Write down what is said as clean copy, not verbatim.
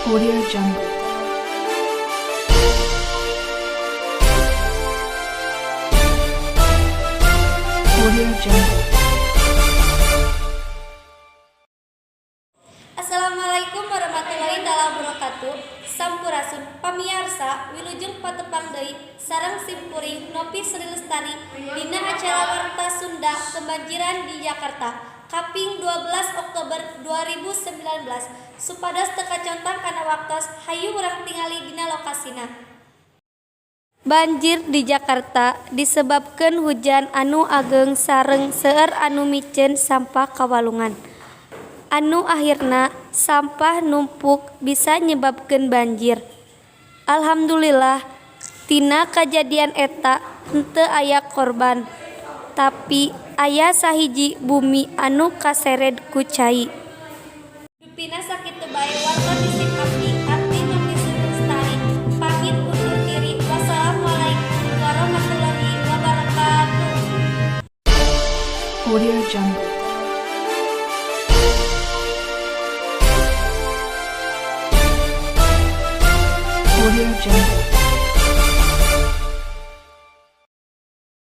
Audio Jungle. Audio Jungle. Assalamualaikum warahmatullahi taala wabarakatuh. Sampurasun, pamiarsa. Wilujeng patepang deui sareng simkuring, Novi Sri Lestari, dina acara Warta Sunda kebanjiran di Jakarta kaping 12 Oktober 2019. Supados teu kacontang kana waktos, hayu urang tingali dina lokasina. Banjir di Jakarta disebabkeun hujan anu ageng sareng seueur anu miceun sampah ka walungan, anu akhirna sampah numpuk bisa nyebabkeun banjir. Alhamdulillah, tina kajadian eta henteu aya korban, tapi aya sahiji bumi anu kasered ku cai. Dupina sakitu bae warta ti sim abdi. Abdi, Novi Sri Lestari, pamit undur diri. Wassalamualaikum warahmatullahi wabarakatuh. Audio Jungle. Audio Jungle.